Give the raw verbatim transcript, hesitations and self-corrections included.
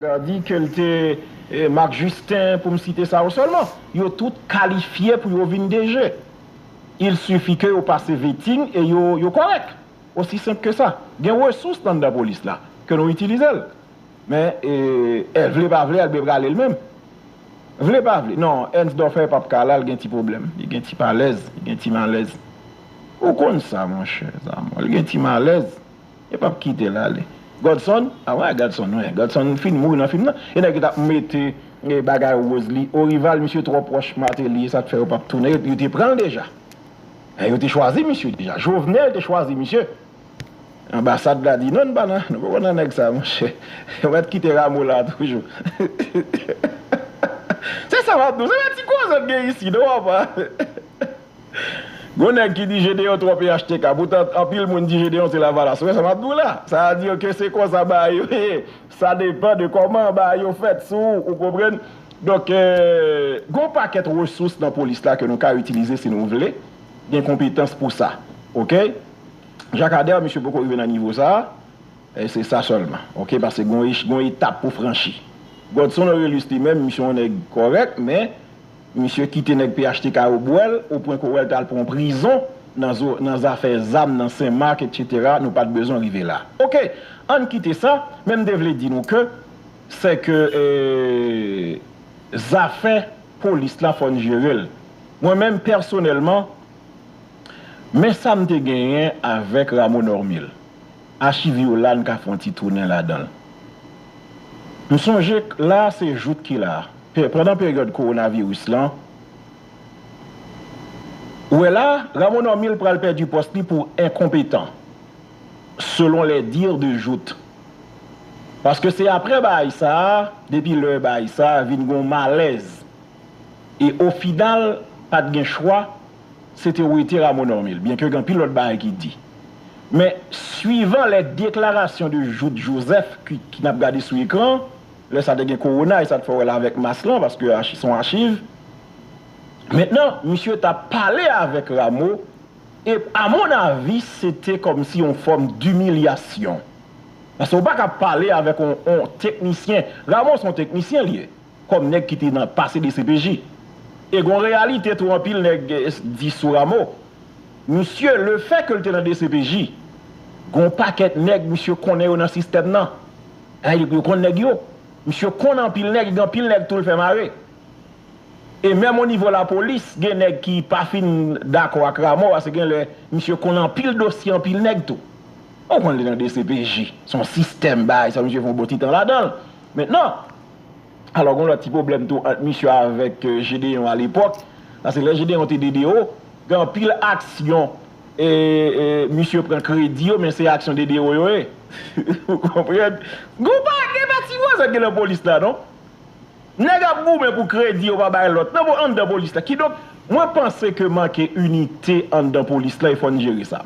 Gardy, ke l te, eh, Marc Justin, pou m site sa yo sèlman. Yo tout kalifye pou yo vin D G. Il suffit ke yo pase vetting e yo, yo kòrèk. Osi senp ke sa. Gen resous anndan polis la, ke nou itilize l. Men, eh, eh, vle pa vle, Elbé prale l menm. Vle pa vle. Non, Ensdorfer p ap ka la, l gen ti pwoblèm. Li gen ti malèz, li gen ti malèz. Ou konn sa, monchè, Zamò. Li gen ti malèz. Yo p ap kite l ale. Godson, a wè, Godson, wè. Godson fin mouri nan fim nan. E nèg yo t ap mete, eh, bagay woz li. Orival, misye twò pwòch Martelly, e sa k fè yo p ap tounen. Yo, yo te pran l deja. Eh, yo te chwazi misye deja. Jovenel te chwazi misye. Anbasad la di, "Non, n pa nan, nou poko nan nèg sa, monchè." Yo mèt kite Rameau la toujou. Se sa m ap di w, se pa ti koze n gen isi, non, papa. Gon nèg ki di Gedeon twò P H T K, poutan anpil moun di Gedeon se Lavalas. Ou wè sa m ap di w la? Sa a di ke se konsa bagay yo ye. Sa depann de kòman bagay yo fèt sou ou, ou konprann? Donk, eh, gon pakèt resous nan polis la ke nou ka itilize si nou vle. Gen konpetans pou sa. Oke? Jacques Ader, misye poko rive nan nivo sa a. E se sa sèlman. Oke? Paske gon, gon etap pou franchi. Godson Orélus li menm, misye yon nèg kòrèk, men misye kite nèg P H T K yo bwè l, o pwen ke w wè l t al pran prizon nan, zo, nan zafè zam nan Sen Mak, etsetera. Nou pa t bezwen rive la. Oke, ann kite sa, men m te vle di nou ke se ke, eh, zafè polis la fò n jere l. Mwen menm pèsonèlman, men sa m te genyen avèk Rameau Normil. Achiv yo la, n ka fè yon ti tounen ladan l. M sonje la, se Jouthe ki la. Pe- pandan peryòd kowonaviris lan, ou wè la, Rameau Normil pral pèdi pòs li pou enkonpetan, selon les dires de Jouthe. Paske se apre bagay sa a, depi lè bagay sa a vin gon malèz. E o final, pa t gen chwa, se te wete Rameau Normil, byenke gen anpil lòt bagay ki di. Men, suivant les déclarations de Jouthe Joseph, ki, ki n ap gade sou ekran, lè sa te gen kowona, e sa t fè w wè l avèk mas lan, paske achi- se yon achiv. Mentnan, misye t ap pale avèk Rameau, e, a mon avi, se te kòmsi yon fòm dimilyasyon. Paske w pa ka pale avèk yon, yon teknisyen. Rameau se yon teknisyen li ye, kòm nèg ki te nan pase D C P J. E gon reyalite tou anpil nèg, eh, di sou Rameau. Misye, lefètke l te nan D C P J, gon pakèt nèg misye konnen yo nan sistèm nan. Ay, yo konn nèg yo. Misye konn anpil nèg, gen anpil nèg tou l fè mare. E menm o nivo lapolis, gen nèg ki pa fin dakò ak Rameau, paske gen lè misye konn anpil dosye, anpil nèg tou. Ou konn li nan D C P J, se yon sistèm bagay sa, misye fè yon bon ti tan ladan l. Mentnan, alò, gen yon lòt ti pwoblèm tou ant misye avèk, eh, Gedeon alepòk. Sa se lè Gedeon te D D O, gen anpil aksyon, e, e, misye pran kredi yo, men se aksyon D D O yo ye. Ou konprann? Gon pa, gen pa ti wazan gen nan polis la, non? Nèg ap goumen pou kredi yo pa bay lòt nan anndan polis la. Kidonk, mwen panse ke manke inite anndan polis la, e fò n jere sa.